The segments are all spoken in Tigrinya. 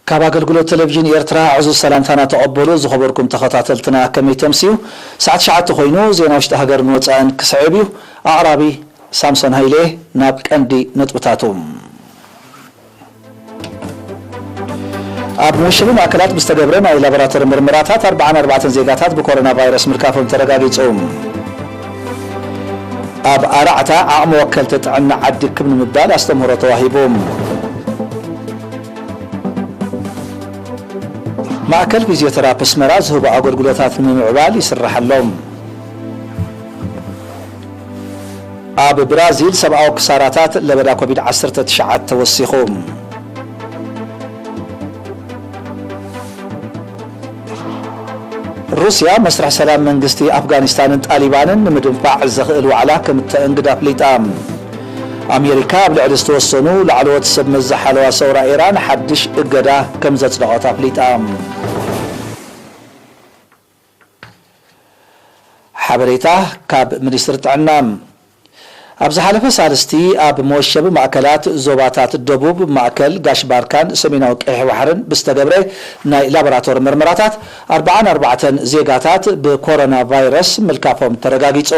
ካብ ኣገልግሎት ቴሌቪዥን ኤርትራ ዕዙዝ ሰላምታና ተቐበሉ። ዝኸበርኩም ተኸታተልትና፣ ከመይ ተምስዩ? ሰዓት ትሽዓተ ኮይኑ፣ ዜና ውሽጢ ሃገርን ወጻእን ክስዕብ እዩ። ኣቕራቢ ሳምሶን ሃይለ። ናብ ቀንዲ ነጥብታቱ። ኣብ መወሸቢ ማእከላት ብዝተገብረ ናይ ላቦራቶሪ ምርመራታት፣ ኣርብዓን ኣርባዕተን ዜጋታት ብኮሮና ቫይረስ ምልካፎም ተረጋጊጹ። ኣብ ኣራዕታ ዓቕሚ ወከልቲ ጥዕና ዓዲ ክብ ንምባል ኣስተምህሮ ተዋሂቡ። ማእከል ፊዚዮቴራፒ ኣስመራ ዝህቦ ኣገልግሎታት ንምምዕባል ይስራሕ ኣሎ። ኣብ ብራዚል ሰብኣዊ ክሳራታት ለበዳ ኮቪድ ዓሰርተ ትሽዓተ ወሲኹ። ሩስያ መስርሕ ሰላም መንግስቲ ኣፍጋኒስታንን ጣሊባንን ንምድንፋዕ ዘኽእል ዋዕላ ከም እተእንግድ ኣፍሊጣ። ኣሜሪካ ኣብ ልዕሊ ዝተወሰኑ ላዕለዎት ሰብ መዚ ሓለዋ ሰውራ ኢራን ሓድሽ እገዳ ከም ዘጽደቐት ኣፍሊጣ። ሓበሬታ ካብ ሚኒስትሪ ጥዕና። ኣብ ዝሓለፈ ሳልስቲ ኣብ መወሸቢ ማእከላት ዞባታት ደቡብ፣ ማእከል፣ ጋሽ ባርካን ሰሜናዊ ቀይሕ ባሕርን ብዝተገብረ ናይ ላቦራቶሪ ምርመራታት፣ ኣርብዓን ኣርባዕተን ዜጋታት ብኮሮና ቫይረስ ምልካፎም ተረጋጊጹ።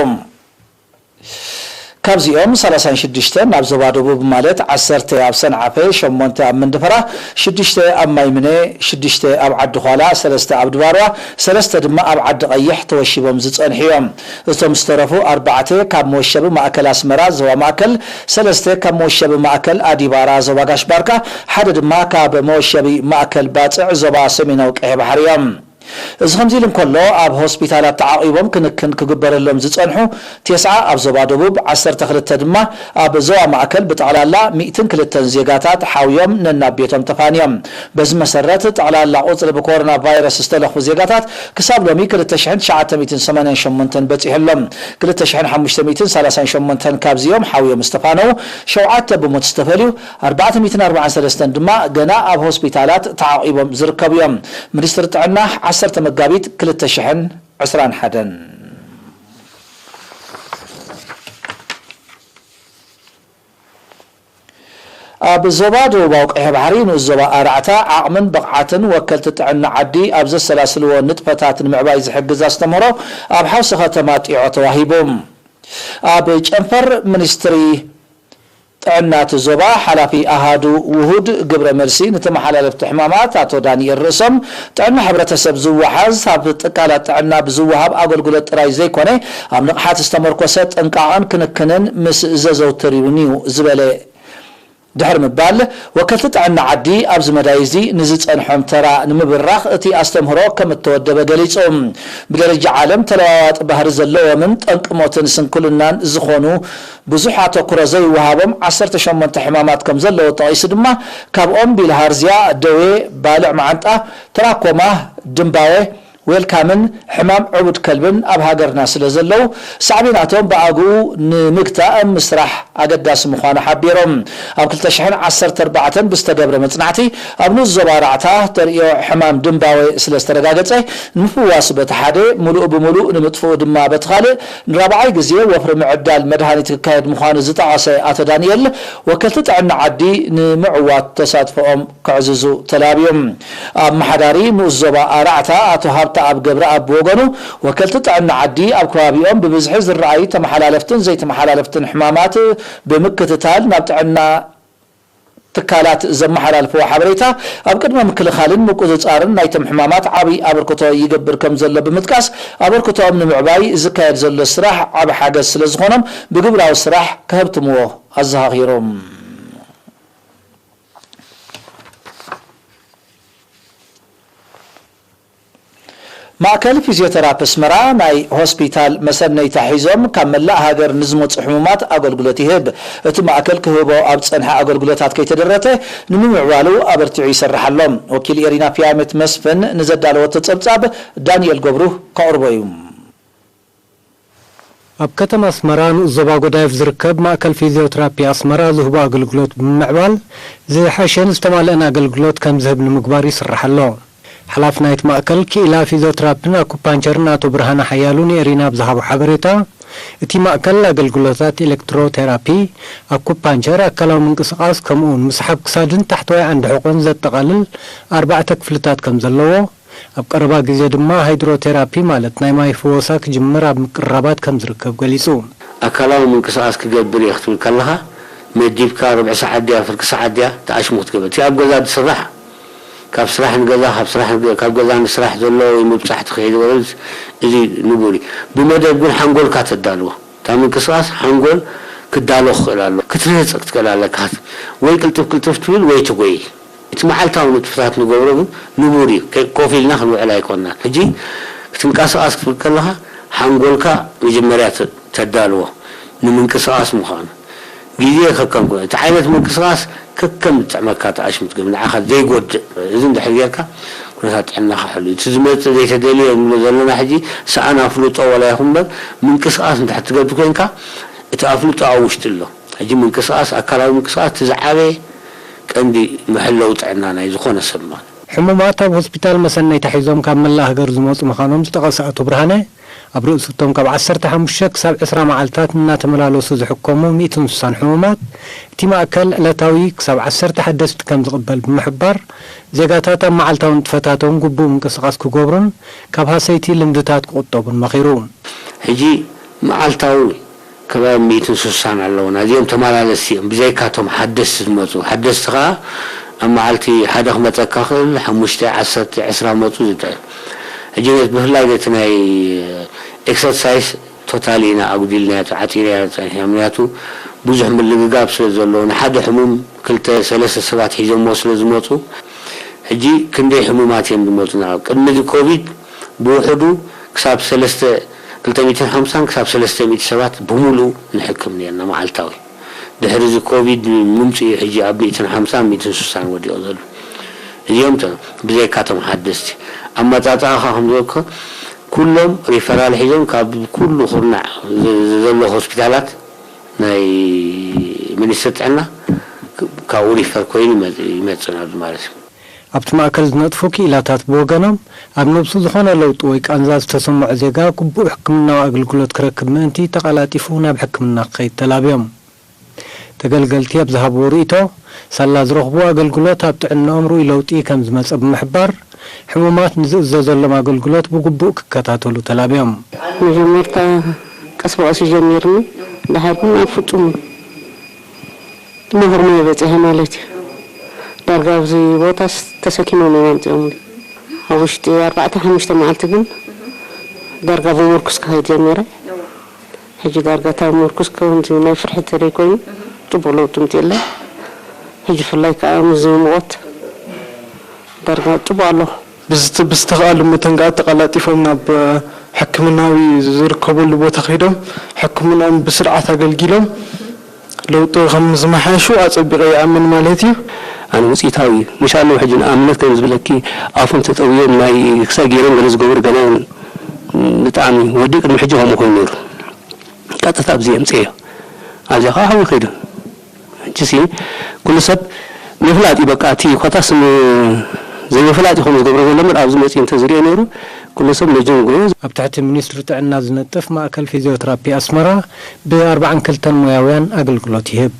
ካብዚኦም ሰላሳን ሽዱሽተን ኣብ ዞባ ደቡብ፣ ማለት ዓሰርተ ኣብ ሰንዓፈ፣ ሸሞንተ ኣብ መንደፈራ፣ ሽዱሽተ ኣብ ማይምነ፣ ሽዱሽተ ኣብ ዓዲ ዃላ፣ ሰለስተ ኣብ ድባርዋ፣ ሰለስተ ድማ ኣብ ዓዲ ቀይሕ ተወሺቦም ዝጸንሑ እዮም። እቶም ዝተረፉ ኣርባዕተ ካብ መወሸቢ ማእከል ኣስመራ ዞባ ማእከል፣ ሰለስተ ካብ መወሸቢ ማእከል ኣዲባራ ዞባ ጋሽ ባርካ፣ ሓደ ድማ ካብ መወሸቢ ማእከል ባጽዕ ዞባ ሰሜናዊ ቀይሕ ባሕሪ እዮም። እዚ ከምዚ ኢሉ እንከሎ፣ ኣብ ሆስፒታላት ተዓቒቦም ክንክን ክግበረሎም ዝጸንሑ ተስዓ ኣብ ዞባ ደቡብ፣ ዓሰርተ ክልተ ድማ ኣብ ዞባ ማእከል፣ ብጠቕላላ ሚእትን ክልተን ዜጋታት ሓውዮም ነናብ ቤቶም ተፋንዮም። በዚ መሰረት፣ ጠቕላላ ቁጽሪ ብኮሮና ቫይረስ ዝተለኽፉ ዜጋታት ክሳብ ሎሚ ክልተ ሽሕን ትሽዓተ ሚእትን ሰማንያን ሸሞንተን በጺሑ ኣሎ። ክልተ ሽሕን ሓሙሽተ ሚእትን ሰላሳን ሸሞንተን ካብዚኦም ሓውዮም ዝተፋነዉ፣ ሸውዓተ ብሞት ዝተፈልዩ፣ ኣርባዕተ ሚእትን ኣርባዓን ሰለስተን ድማ ገና ኣብ ሆስፒታላት ተዓቒቦም ዝርከቡ እዮም። ሚኒስትሪ ጥዕና፣ ዓሰርተ መጋቢት ክልተ ሽሕን ዕስራን ሓደን። ኣብ ዞባ ደቡባዊ ቀይሕ ባሕሪ ንኡስ ዞባ ኣራዕታ ዓቕምን ብቕዓትን ወከልቲ ጥዕና ዓዲ ኣብ ዘሰላስልዎ ንጥፈታት ንምዕባይ ዝሕግዝ ኣስተምህሮ ኣብ ሓውሲ ከተማ ጢዖ ተዋሂቡ። ኣብ ጨንፈር ሚኒስትሪ ጥዕና እቲ ዞባ ሓላፊ ኣሃዱ ውሁድ ግብረ መልሲ ንተመሓላለፍቲ ሕማማት ኣቶ ዳንኤል ርእሶም፣ ጥዕና ሕብረተሰብ ዝወሓዝ፣ ኣብ ትካላት ጥዕና ብዝወሃብ ኣገልግሎት ጥራይ ዘይኮነ፣ ኣብ ንቕሓት ዝተመርኮሰ ጥንቃቐን ክንክንን ምስ ዘዘውትር እውን እዩ ዝበለ ድሕሪ ምባል፣ ወከልቲ ጥዕና ዓዲ ኣብዚ መዳይ እዚ ንዝጸንሖም ተራ ንምብራኽ እቲ ኣስተምህሮ ከም እተወደበ ገሊጹ። ብደረጃ ዓለም ተለዋዋጢ ባህሪ ዘለዎምን ጠንቂ ሞትን ስንኩልናን ዝኾኑ ብዙሕ ኣተኩሮ ዘይወሃቦም ዓሰርተ ሸሞንተ ሕማማት ከም ዘለዉ ጠቒሱ ድማ፣ ካብኦም ቢልሃርዝያ፣ ደዌ ባልዕ መዓንጣ፣ ትራኮማ፣ ድምባወ፣ ዌልካምን ሕማም ዕቡድ ከልብን ኣብ ሃገርና ስለ ዘለዉ፣ ሳዕቤናቶም ብኣግኡ ንምግታእ ምስራሕ ኣገዳሲ ምዃኑ ሓቢሮም። ኣብ ክልተ ሽሕን ዓሰርተ ኣርባዕተን ብዝተገብረ መጽናዕቲ፣ ኣብ ንኡስ ዞባ ራዕታ ተርእዮ ሕማም ድምባወ ስለ ዝተረጋገጸ፣ ንምፍዋስ በቲ ሓደ፣ ምሉእ ብምሉእ ንምጥፍኡ ድማ በቲ ካልእ፣ ንራብዓይ ግዜ ወፍሪ ምዕዳል መድሃኒት ክካየድ ምዃኑ ዝጠቐሰ ኣቶ ዳንኤል፣ ወከልቲ ጥዕና ዓዲ ንምዕዋት ተሳትፎኦም ከዕዝዙ ተላብዮም። ኣመሓዳሪ ንኡስ ዞባ ኣራዕታ ኣቶ ሃብተኣብ ገብረኣብ ብወገኑ፣ ወከልቲ ጥዕና ዓዲ ኣብ ከባቢኦም ብብዝሒ ዝረኣዩ ተመሓላለፍትን ዘይተመሓላለፍትን ሕማማት ብምክትታል ናብ ጥዕና ትካላት ዘመሓላልፍዎ ሓበሬታ ኣብ ቅድመ ምክልኻልን ምቁጽጻርን ናይቶም ሕማማት ዓብዪ ኣበርክቶ ይገብር ከም ዘሎ ብምጥቃስ፣ ኣበርክቶኦም ንምዕባይ ዝካየድ ዘሎ ስራሕ ዓቢ ሓገዝ ስለ ዝኾኖም ብግብራዊ ስራሕ ከህብትምዎ ኣዘኻኺሮም። ማእከል ፊዚዮተራፒ ኣስመራ ናይ ሆስፒታል መሰነይታ ሒዞም ካብ መላእ ሃገር ንዝመጹ ሕሙማት ኣገልግሎት ይህብ። እቲ ማእከል ክህቦ ኣብ ዝጸንሐ ኣገልግሎታት ከይተደረተ ንምምዕባሉ ኣበርቲዑ ይሰርሕ ኣሎ። ወኪል ኤሪና ፊያሜት መስፍን ንዘዳለወቶ ጸብጻብ ዳንኤል ገብሩ ከቕርቦ እዩ። ኣብ ከተማ ኣስመራ ንኡስ ዞባ ጎዳይፍ ዝርከብ ማእከል ፊዚዮትራፒ ኣስመራ ዝህቦ ኣገልግሎት ብምምዕባል ዝሐሸን ዝተማልአን ኣገልግሎት ከም ዝህብ ንምግባር ይስራሕ ኣሎ። ሓላፊ ናይቲ ማእከል ክኢላ ፊዚዮትራፒን ኣኩፓንቸርን ኣቶ ብርሃነ ሓያሉ ንኤሪና ኣብ ዝሃቦ ሓበሬታ፣ እቲ ማእከል ኣገልግሎታት ኤሌክትሮቴራፒ፣ ኣኩፓንቸር፣ ኣካላዊ ምንቅስቓስ፣ ከምኡውን ምስሓብ ክሳድን ታሕተዋይ ዓንዲ ሕቖን ዘጠቓልል ኣርባዕተ ክፍልታት ከም ዘለዎ፣ ኣብ ቀረባ ግዜ ድማ ሃይድሮቴራፒ፣ ማለት ናይ ማይ ፍወሳ ክጅምር ኣብ ምቅርራባት ከም ዝርከብ ገሊጹ። ኣካላዊ ምንቅስቓስ ክገብር እየ ክትብል ከለኻ፣ መዲብካ ርብዒ ሰዓት ድያ፣ ፍርቂ ሰዓት ድያ፣ ተኣሽሙ ክትገብር። እቲ ኣብ ገዛ ዝስራሕ፣ ካብ ስራሕ ንገዛ፣ ካብ ስራሕ ንገ-፣ ካብ ገዛ ንስራሕ ዘሎ ወይ ምብጻሕ ትኽእል ወረድ፣ እዚ ንቡር እዩ። ብመደብ ግን ሓንጎልካ ተዳልዎ። እታ ምንቅስቓስ ሓንጎል ክዳሎ ክኽእል ኣሎ። ክትርህጽ ክትክእል ኣለካ። ወይ ቅልጥፍ ቅልጥፍ ትብል ወይ ትጎይ። እቲ መዓልታዊ ንጥፍታት ንገብሮ ግን ንቡር እዩ። ከ-፣ ኮፍ ኢልና ክንውዕል ኣይኮንናን። ሕጂ ክትንቀሳቐስ ክትብል ከለኻ ሓንጎልካ መጀመርያ ተ-፣ ተዳልዎ ንምንቅስቓስ ምዃኑ። ግዜ ከከም ኮ-፣ እቲ ዓይነት ምንቅስቓስ ከከም ዝጥዕመካ ተኣሽሙ ትገብር። ንዓኻ ዘይጎድእ። እዚ እንድሕር ጌርካ ኩነታት ጥዕናኻ ሕሉ እዩ። እቲ ዝመጽእ ዘይተደልየ ንብሎ ዘለና ሕጂ ሰኣን ኣፍልጦ ዋላ ይኹን እምበር ምንቅስቓስ እንድሕር ትገብር ኮንካ እቲ ኣፍልጦ ኣብ ውሽጢ ኣሎ። ሕጂ ምንቅስቓስ፣ ኣካላዊ ምንቅስቓስ እቲ ዝዓበየ ቀንዲ መሐለዊ ጥዕና ናይ ዝኾነ ሰብ ማለት። ሕሙማት ኣብ ሆስፒታል መሰነይ ተሒዞም ካብ መላእ ሃገር ዝመጹ ምዃኖም ዝጠቐሰ ኣቶ ብርሃነ፣ ኣብ ርእሲ እቶም ካብ ዓሰርተ ሓሙሽተ ክሳብ ዕስራ መዓልታት እናተመላለሱ ዝሕከሙ ሚእትን ስሳን ሕሙማት፣ እቲ ማእከል ዕለታዊ ክሳብ ዓሰርተ ሓደስቲ ከም ዝቕበል ብምሕባር፣ ዜጋታት ኣብ መዓልታዊ ንጥፈታቶም ግቡእ ምንቅስቓስ ክገብሩን ካብ ሃሰይቲ ልምድታት ክቑጠቡን መኺሩ። ሕጂ መዓልታዊ ከባቢ ሚእትን ስሳን ኣለዉና። እዚኦም ተመላለስቲ እዮም፣ ብዘይካቶም ሓደስቲ ዝመጹ። ሓደስቲ ከኣ ኣብ መዓልቲ ሓደ ክመጸካ ክእል፣ ሓሙሽተ፣ ዓሰርተ፣ ዕስራ መጹ ዝጥዕም። ሕጂ ነት-፣ ብፍላይ ነቲ ናይ ኤክሰርሳይስ ቶታሊ ኢና ኣጉዲልናዮ፣ ዓጺናዮ ጸኒሕና። ምኽንያቱ ብዙሕ ምልግጋብ ስለ ዘለዎ፣ ንሓደ ሕሙም ክልተ ሰለስተ ሰባት ሒዞሞ ስለ ዝመጹ፣ ሕጂ ክንደይ ሕሙማት እዮም ዝመጹና? ቅድሚ እዚ ኮቪድ ብውሕዱ ክሳብ ሰለስተ፣ ክልተ ሚእትን ሓምሳን ክሳብ ሰለስተ ሚእቲ ሰባት ብምሉኡ ንሕክም ነርና መዓልታዊ። ድሕሪ እዚ ኮቪድ ምምጽኡ እዩ ሕጂ ኣብ ሚእትን ሓምሳን ሚእትን ስሳን ወዲቑ ዘሎ። እዚኦም ተ-፣ ብዘይካቶም ሓደስቲ። ኣመጻጽኣኻ ከም ዝበልኩ፣ ኩሎም ሪፈራል ሒዞም ካብ ኩሉ ኩርናዕ ዘ-፣ ዘሎ ሆስፒታላት ናይ ሚኒስትሪ ጥዕና ካብኡ ሪፈር ኮይኑ ይመጽ-፣ ይመጽእ ናብዚ ማለት እዩ። ኣብቲ ማእከል ዝነጥፉ ክኢላታት ብወገኖም፣ ኣብ ነብሱ ዝኾነ ለውጢ ወይ ቃንዛ ዝተሰምዖ ዜጋ ግቡእ ሕክምናዊ ኣገልግሎት ክረክብ ምእንቲ ተቐላጢፉ ናብ ሕክምና ክኸይድ ተላብዮም። ተገልገልቲ ኣብ ዝሃብዎ ርእይቶ፣ ሳላ ዝረኽብዎ ኣገልግሎት ኣብ ጥዕንኦም ርኡይ ለውጢ ከም ዝመጸ ብምሕባር፣ ሕሙማት ንዝእዘዘሎም ኣገልግሎት ብግቡእ ክከታተሉ ተላብዮም። መጀመርታ ቀስ ብቐስ ጀሚርኒ፣ ድሓር ግን ኣብ ፍጹም መኸርሞ በጺሐ ማለት እዩ። ዳርጋ ኣብዚ ቦታስ ተሰኪሞም እዮም ኣምጺኦምኒ። ኣብ ውሽጢ ኣርባዕተ ሓሙሽተ መዓልቲ ግን ዳርጋ ብምርኩስ ክኸይድ ጀሚረ። ሕጂ ዳርጋ እታ ምርኩስ ከምዚ ናይ ፍርሒ ተደይ ኮይኑ ጽቡቕ ለውጢ ምጽእ የለን። ሕጂ ብፍላይ ከኣ ምስዚ ሙቐት ዳርጋ ጽቡቕ ኣለኹ። ብዝተ-፣ ብዝተኻእሉ መጠን ከኣ ተቐላጢፎም ናብ ሕክምናዊ ዝርከበሉ ቦታ ከይዶም ሕክምናኦም ብስርዓት ኣገልጊሎም ለውጢ ከም ዝመሓየሹ ኣጸቢቐ ይኣምን ማለት እዩ። ኣነ ውጽኢታዊ እዩ። ምሻ ኣለዉ ሕጂ ንኣብነት ከም ዝብለኪ ኣፎም ተጠውዮም ናይ ክሳይ ገይሮም ገለ ዝገብሩ ገለ ብጣዕሚ ወዲ ቅድሚ ሕጂ ከምኡ ኮይኑ ነይሩ። ቀጥታ ኣብዚ የምጽእዮ። ኣብዚኣ ከዓ ሓዊ ከይዱ። ሕጂሲ ኩሉ ሰብ ምፍላጥ እዩ በቃ። እቲ ኮታስ ን-፣ ዘይምፍላጥ ይኾኑ ዝገብሮ ዘሎ እምበር ኣብዚ መጺኡ እንተዝሪኦ ነይሩ ኩሉ ሰብ መጀንጎዮ። ኣብ ትሕቲ ሚኒስትሪ ጥዕና ዝነጥፍ ማእከል ፊዚዮትራፒ ኣስመራ ብ ኣርባዓን ክልተን ሞያውያን ኣገልግሎት ይህብ።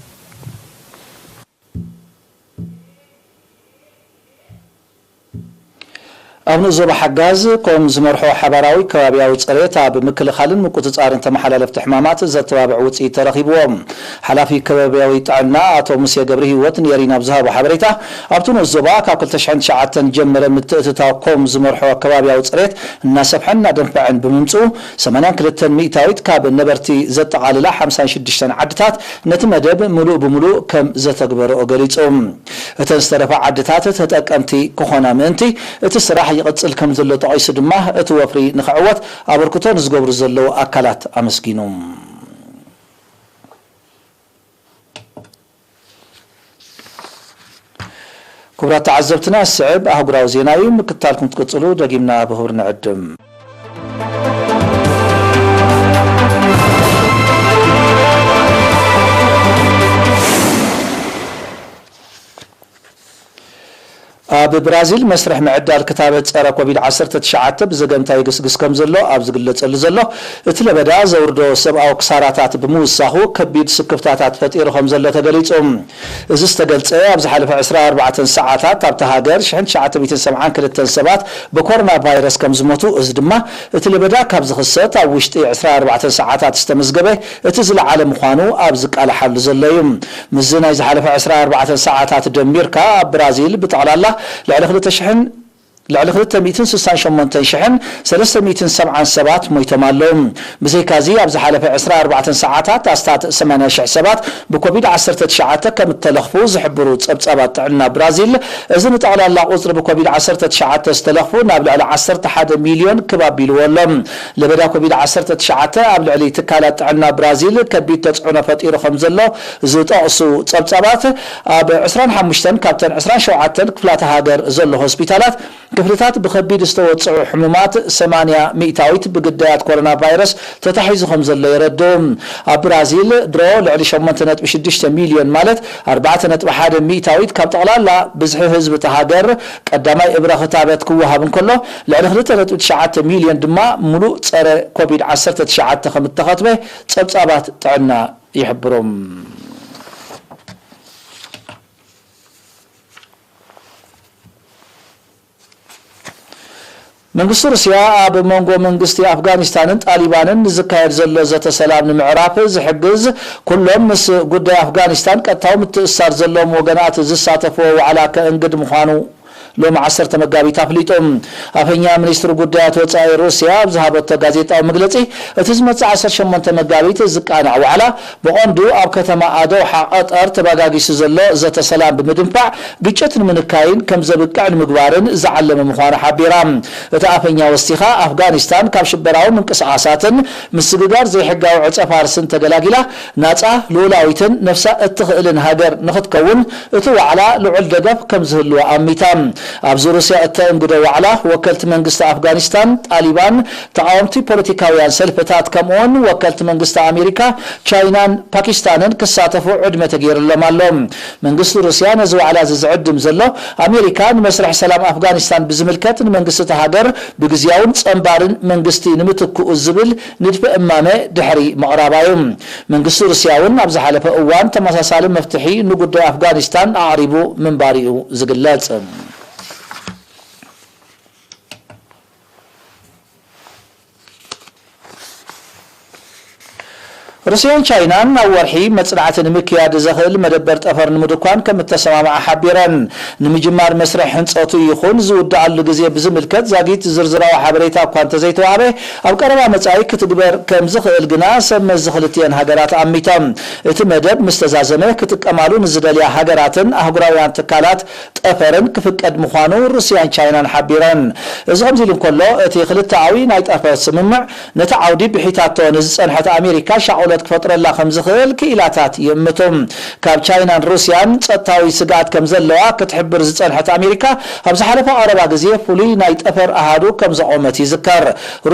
ኣብ ንኡስ ዞባ ሓጋዝ ኮም ዝመርሖ ሓባራዊ ከባብያዊ ጽሬት ኣብ ምክልኻልን ምቁጽጻርን ተመሓላለፍቲ ሕማማት ዘተባብዕ ውጽኢት ተረኺብዎ። ሓላፊ ከባብያዊ ጥዕና ኣቶ ሙሴ ገብረ ህይወት ንኤሪና ኣብ ዝሃቦ ሓበሬታ፣ ኣብቲ ንኡስ ዞባ ካብ ክልተ ሽሕን ትሽዓተን ጀመረ ምትእትታው ኮም ዝመርሖ ከባብያዊ ጽሬት እናሰፍሐን እናደንፈዐን ብምምጽኡ፣ ሰማንያን ክልተን ሚእታዊት ካብ ነበርቲ ዘጠቓልላ ሓምሳን ሽዱሽተን ዓድታት ነቲ መደብ ምሉእ ብምሉእ ከም ዘተግበረኦ ገሊጹ። እተን ዝተረፋ ዓድታት ተጠቀምቲ ክኾና ምእንቲ፣ እቲ ስራሕ ይቕጽል ከም ዘሎ ጠቒሱ ድማ፣ እቲ ወፍሪ ንኽዕወት ኣበርክቶ ንዝገብሩ ዘለዉ ኣካላት ኣመስጊኑ። ክቡራት ተዓዘብትና፣ ዝስዕብ ኣህጉራዊ ዜና እዩ። ምክትታልኩም ትቅጽሉ ደጊምና ብኽብሪ ንዕድም። ኣብ ብራዚል መስርሕ ምዕዳል ክታበት ጸረ ኮቪድ ዓሰርተ ትሽዓተ ብዘገምታ ይግስግስ ከም ዘሎ ኣብ ዝግለጸሉ ዘሎ፣ እቲ ለበዳ ዘውርዶ ሰብኣዊ ክሳራታት ብምውሳኹ ከቢድ ስክፍታታት ፈጢሩ ከም ዘሎ ተገሊጹ። እዚ ዝተገልጸ ኣብ ዝሓለፈ ዕስራ ኣርባዕተ ሰዓታት ኣብታ ሃገር ሽሕን ትሽዓተ ሚእትን ሰብዓን ክልተን ሰባት ብኮሮና ቫይረስ ከም ዝሞቱ፣ እዚ ድማ እቲ ለበዳ ካብ ዝኽሰት ኣብ ውሽጢ ዕስራ ኣርባዕተ ሰዓታት ዝተመዝገበ እቲ ዝለዓለ ምዃኑ ኣብ ዝቃላሓሉ ዘሎ እዩ። ምስዚ ናይ ዝሓለፈ ዕስራ ኣርባዕተ ሰዓታት ደሚርካ ኣብ ብራዚል ብጠቕላላ ልዕሊ ክልተ ሽሕን ልዕሊ ክልተ ሚእትን ስሳን ሸሞንተን ሽሕን ሰለስተ ሚእትን ሰብዓን ሰባት ሞይቶም ኣለዉ። ብዘይካዚ ኣብ ዝሓለፈ ዕስራ ኣርባዕተ ሰዓታት ኣስታት ሰማንያ ሽሕ ሰባት ብኮቪድ ዓሰርተ ትሽዓተ ከም እተለኽፉ ዝሕብሩ ጸብጻባት ጥዕና ብራዚል፣ እዚ ንጠቕላላ ቁጽሪ ብኮቪድ ዓሰርተ ትሽዓተ ዝተለኽፉ ናብ ልዕሊ ዓሰርተ ሓደ ሚልዮን ክብ ኣቢልዎ ኣሎ። ለበዳ ኮቪድ ዓሰርተ ትሽዓተ ኣብ ልዕሊ ትካላት ጥዕና ብራዚል ከቢድ ተጽዕኖ ፈጢሩ ከም ዘሎ ዝጠቕሱ ጸብጻባት፣ ኣብ ዕስራን ሓሙሽተን ካብተን ዕስራን ሸውዓተን ክፍላተ ሃገር ዘሎ ሆስፒታላት ክፍልታት ብኸቢድ ዝተወጽዑ ሕሙማት ሰማንያ ሚእታዊት ብግዳያት ኮሮና ቫይረስ ተታሒዙ ከም ዘሎ የረድኡ። ኣብ ብራዚል ድሮ ልዕሊ ሸሞንተ ነጥቢ ሽዱሽተ ሚልዮን፣ ማለት ኣርባዕተ ነጥቢ ሓደ ሚእታዊት ካብ ጠቕላላ ብዝሒ ህዝቢ እታ ሃገር ቀዳማይ እብረ ክታበት ክወሃብ እንከሎ፣ ልዕሊ ክልተ ነጥቢ ትሽዓተ ሚልዮን ድማ ምሉእ ጸረ ኮቪድ ዓሰርተ ትሽዓተ ከም እተኸትበ ጸብጻባት ጥዕና ይሕብሩ። መንግስቲ ሩስያ ኣብ መንጎ መንግስቲ ኣፍጋኒስታንን ጣሊባንን ንዝካየድ ዘሎ ዘተ ሰላም ንምዕራፍ ዝሕግዝ ኩሎም ምስ ጉዳይ ኣፍጋኒስታን ቀጥታዊ ምትእስሳር ዘለዎም ወገናት ዝሳተፍዎ ዋዕላ ከእንግድ ምዃኑ ሎሚ ዓሰርተ መጋቢት ኣፍሊጡ። ኣፈኛ ሚኒስትሪ ጉዳያት ወጻኢ ሩስያ ኣብ ዝሃበቶ ጋዜጣዊ መግለጺ፣ እቲ ዝመጽእ ዓሰርተ ሸሞንተ መጋቢት ዝቃናዕ ዋዕላ ብቐንዱ ኣብ ከተማ ኣደውሓ ቀጠር ተባጋጊሱ ዘሎ ዘተ ሰላም ብምድንፋዕ ግጭት ንምንካይን ከም ዘብቅዕ ንምግባርን ዝዓለመ ምዃኑ ሓቢራ። እታ ኣፈኛ ወሲኻ፣ ኣፍጋኒስታን ካብ ሽበራዊ ምንቅስቓሳትን ምስግጋር ዘይሕጋዊ ዕጸ ፋርስን ተገላጊላ ናጻ፣ ልኡላዊትን ነፍሳ እትኽእልን ሃገር ንኽትከውን እቲ ዋዕላ ልዑል ደገፍ ከም ዝህልዎ ኣሚታ። ኣብዚ ሩስያ እተእንግዶ ዋዕላ ወከልቲ መንግስቲ ኣፍጋኒስታን፣ ጣሊባን፣ ተቓወምቲ ፖለቲካውያን ሰልፍታት ከምኡውን ወከልቲ መንግስቲ ኣሜሪካ፣ ቻይናን ፓኪስታንን ክሳተፉ ዕድመ ተገይሩሎም ኣሎ። መንግስቲ ሩስያ ነዚ ዋዕላ እዚ ዝዕድም ዘሎ ኣሜሪካ ንመስርሕ ሰላም ኣፍጋኒስታን ብዝምልከት ንመንግስቲ እታ ሃገር ብግዝያውን ጸንባርን መንግስቲ ንምትክኡ ዝብል ንድፈ እማመ ድሕሪ ምቕራባ እዩ። መንግስቲ ሩስያ እውን ኣብ ዝሓለፈ እዋን ተመሳሳሊ መፍትሒ ንጉዳይ ኣፍጋኒስታን ኣቕሪቡ ምንባሩ እዩ ዝግለጽ። ሩስያን ቻይናን ኣብ ወርሒ መጽናዕቲ ንምክያድ ዘኽእል መደበር ጠፈር ንምድኳን ከም እተሰማምዓ ሓቢረን። ንምጅማር መስርሕ ህንጸቱ ይኹን ዝውድኣሉ ግዜ ብዝምልከት ዛጊት ዝርዝራዊ ሓበሬታ እኳ እንተዘይተዋህበ፣ ኣብ ቀረባ መጻኢ ክትግበር ከም ዝኽእል ግና ሰብ መዚ ክልቲኤን ሃገራት ኣሚቶም። እቲ መደብ ምስ ተዛዘመ፣ ክጥቀማሉ ንዝደልያ ሃገራትን ኣህጉራውያን ትካላት ጠፈርን ክፍቀድ ምዃኑ ሩስያን ቻይናን ሓቢረን። እዚ ከምዚ ኢሉ እንከሎ፣ እቲ ክልተኣዊ ናይ ጠፈር ስምምዕ ነቲ ዓውዲ ብሒታቶ ንዝጸንሐት ኣሜሪካ ሻቕሎት ክፈጥረላ ከም ዝኽእል ክኢላታት ይእምቱ። ካብ ቻይናን ሩስያን ጸጥታዊ ስግኣት ከም ዘለዋ ክትሕብር ዝጸንሐት ኣሜሪካ፣ ኣብ ዝሓለፈ ቀረባ ግዜ ፍሉይ ናይ ጠፈር ኣሃዱ ከም ዘቖመት ይዝከር።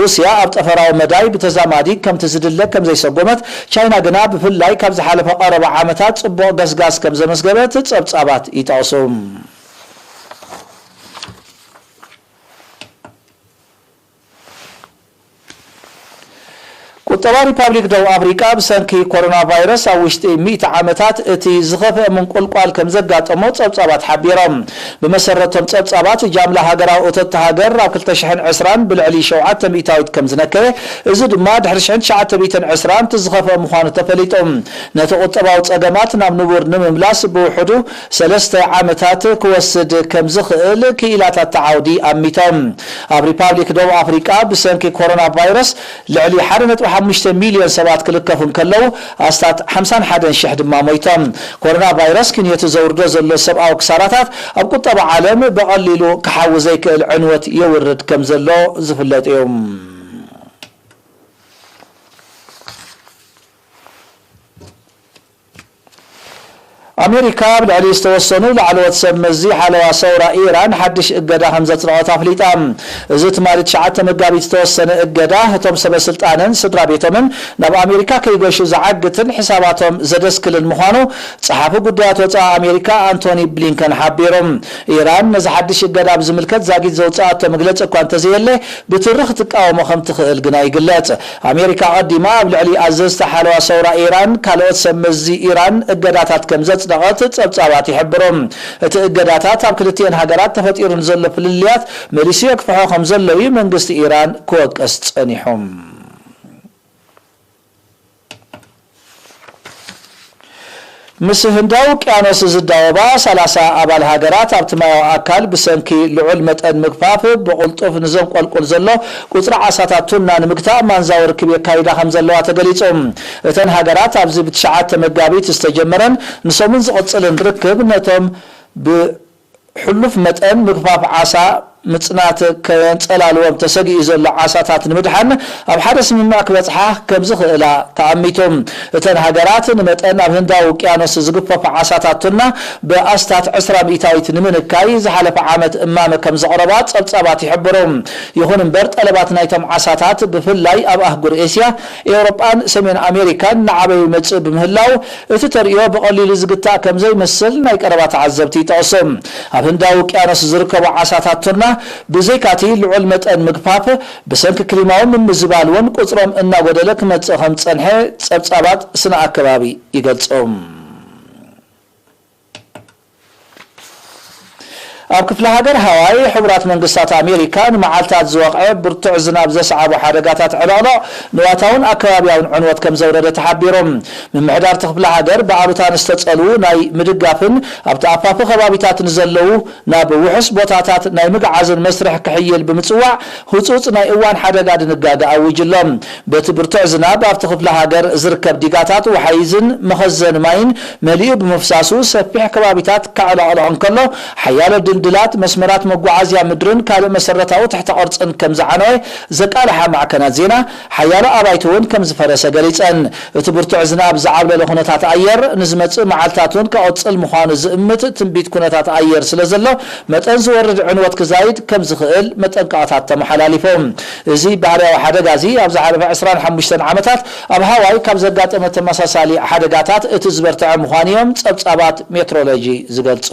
ሩስያ ኣብ ጠፈራዊ መዳይ ብተዛማዲ ከምቲ ዝድለ ከም ዘይሰጎመት፣ ቻይና ግና ብፍላይ ካብ ዝሓለፈ ቀረባ ዓመታት ጽቡቕ ገስጋስ ከም ዘመስገበት ጸብጻባት ይጠቕሱ። ቁጠባ ሪፓብሊክ ደቡብ ኣፍሪቃ ብሰንኪ ኮሮና ቫይረስ ኣብ ውሽጢ ሚእቲ ዓመታት እቲ ዝኸፍአ ምንቁልቋል ከም ዘጋጠሞ ጸብጻባት ሓቢሮም። ብመሰረቶም ጸብጻባት፣ ጃምላ ሃገራዊ እቶት እታ ሃገር ኣብ ክልተ ሽሕን ዕስራን ብልዕሊ ሸውዓተ ሚእታዊት ከም ዝነከየ፣ እዚ ድማ ድሕሪ ሽሕን ትሽዓተ ሚእትን ዕስራን እቲ ዝኸፍአ ምዃኑ ተፈሊጡ። ነቲ ቁጠባዊ ጸገማት ናብ ንቡር ንምምላስ ብውሕዱ ሰለስተ ዓመታት ክወስድ ከም ዝኽእል ክኢላታት እቲ ዓውዲ ኣሚቶም። ኣብ ሪፓብሊክ ደቡብ ኣፍሪቃ ብሰንኪ ኮሮና ቫይረስ ልዕሊ ሓደ ነጥቢ ሓሙሽተ ሚልዮን ሰባት ክልከፉ እንከለዉ፣ ኣስታት ሓምሳን ሓደን ሽሕ ድማ ሞይቶም። ኮሮና ቫይረስ ክንየቱ ዘውርዶ ዘሎ ሰብኣዊ ክሳራታት ኣብ ቁጠባ ዓለም ብቐሊሉ ክሓዊ ዘይክእል ዕንወት የውርድ ከም ዘሎ ዝፍለጥ እዩ። ኣሜሪካ ኣብ ልዕሊ ዝተወሰኑ ላዕለዎት ሰብ መዚ ሓለዋ ሰውራ ኢራን ሓድሽ እገዳ ከም ዘጽደቐት ኣፍሊጣ። እዚ ትማሊ ትሽዓተ መጋቢት ዝተወሰነ እገዳ፣ እቶም ሰበ ስልጣንን ስድራ ቤቶምን ናብ ኣሜሪካ ከይገሹ ዝዓግትን ሕሳባቶም ዘደስክልን ምዃኑ ጸሓፊ ጉዳያት ወጻኢ ኣሜሪካ ኣንቶኒ ብሊንከን ሓቢሩ። ኢራን ነዚ ሓድሽ እገዳ ብዝምልከት ዛጊት ዘውጽኣቶ መግለጺ እኳ እንተዘየለ፣ ብትሪ ክትቃወሞ ከም ትኽእል ግና ይግለጽ። ኣሜሪካ ቀዲማ ኣብ ልዕሊ ኣዘዝቲ ሓለዋ ሰውራ ኢራን ካልኦት ሰብ መዚ ኢራን እገዳታት ከም ዘጽደቐት ጸብጻባት ይሕብሩ። እቲ እገዳታት ኣብ ክልቲኤን ሃገራት ተፈጢሩ ንዘሎ ፍልልያት መሊሱ የግፍሖ ከም ዘሎ እዩ መንግስቲ ኢራን ክወቅስ ጸኒሑ። ምስ ህንዳዊ ውቅያኖስ ዝዳወባ ሰላሳ ኣባል ሃገራት ኣብቲ ማያዊ ኣካል ብሰንኪ ልዑል መጠን ምግፋፍ ብቕልጡፍ ንዘንቆልቁል ዘሎ ቁጽሪ ዓሳታት ቱና ንምግታእ ማንዛዊ ርክብ የካይዳ ከም ዘለዋ ተገሊጹ። እተን ሃገራት ኣብዚ ብትሽዓተ መጋቢት ዝተጀመረን ንሰሙን ዝቕጽልን ርክብ ነቶም ብ ሕሉፍ መጠን ምግፋፍ ዓሳ ምጽናት ከየንጸላልዎም ተሰጊኡ ዘሎ ዓሳታት ንምድሓን ኣብ ሓደ ስምምዕ ክበጽሓ ከም ዝኽእላ ተኣሚቱ። እተን ሃገራት ንመጠን ኣብ ህንዳዊ ውቅያኖስ ዝግፈፉ ዓሳታት ቱና ብኣስታት ዕስራ ሚእታዊት ንምንካይ ዝሓለፈ ዓመት እማመ ከም ዘቕረባ ጸብጻባት ይሕብሩ። ይኹን እምበር፣ ጠለባት ናይቶም ዓሳታት ብፍላይ ኣብ ኣህጉር ኤስያ፣ ኤውሮጳን ሰሜን ኣሜሪካን እናዓበዩ ይመጽእ ብምህላው፣ እቲ ተርእዮ ብቐሊሉ ዝግታእ ከም ዘይመስል ናይ ቀረባ ተዓዘብቲ ይጠቕሱ። ኣብ ህንዳዊ ውቅያኖስ ዝርከቡ ዓሳታት ቱና ብዘይካቲ ልዑል መጠን ምግፋፍ፣ ብሰንኪ ክሊማዊ ምምዝባል እውን ቁጽሮም እናጎደለ ክመጽእ ከም ዝጸንሐ ጸብጻባት ስነ ኣከባቢ ይገልጹ። ኣብ ክፍለ ሃገር ሃዋይ፣ ሕቡራት መንግስታት ኣሜሪካ ንመዓልታት ዝወቕዐ ብርቱዕ ዝናብ ዘስዓቦ ሓደጋታት ዕለቕለቕ ንዋታውን ኣከባቢያውን ዕንወት ከም ዘውረደ ተሓቢሩ። ምምሕዳር እቲ ክፍለ ሃገር ብኣሉታ ንዝተጸልዉ ናይ ምድጋፍን ኣብቲ ኣፋፊ ከባቢታት ንዘለዉ ናብ ውሑስ ቦታታት ናይ ምግዓዝን መስርሕ ክሕይል ብምጽዋዕ፣ ህጹጽ ናይ እዋን ሓደጋ ድንጋገ ኣዊጁ ኣሎ። በቲ ብርቱዕ ዝናብ ኣብቲ ክፍለ ሃገር ዝርከብ ዲጋታት ወሓይዝን መኸዘን ማይን መሊኡ ብምፍሳሱ ሰፊሕ ከባቢታት ከዕለቕልቕ እንከሎ፣ ሓያሎ ድልድላት፣ መስመራት መጓዓዝያ ምድርን ካልእ መሰረታዊ ትሕተ ቅርጽን ከም ዝዓነወ ዘቃልሓ ማዕከናት ዜና፣ ሓያሎ ኣባይቲ እውን ከም ዝፈረሰ ገሊጸን። እቲ ብርቱዕ ዝናብ ዝዓብለሎ ኩነታት ኣየር ንዝመጽእ መዓልታት እውን ክቕጽል ምዃኑ ዝእምት ትንቢት ኩነታት ኣየር ስለ ዘሎ፣ መጠን ዝወርድ ዕንወት ክዛይድ ከም ዝኽእል መጠንቀቕታት ተመሓላሊፉ። እዚ ባህርያዊ ሓደጋ እዚ ኣብ ዝሓለፈ ዕስራን ሓሙሽተን ዓመታት ኣብ ሃዋይ ካብ ዘጋጠመ ተመሳሳሊ ሓደጋታት እቲ ዝበርትዐ ምዃኑ እዮም ጸብጻባት ሜትሮሎጂ ዝገልጹ።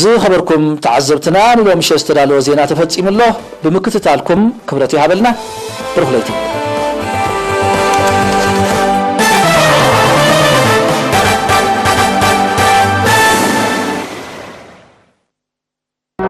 ዝኸበርኩም ተዓዘብትና፣ ንሎሚ ምሸት ዝተዳለወ ዜና ተፈጺሙ ኣሎ። ብምክትታልኩም ክብረት ይሃበልና። ብሩኽ ለይቲ።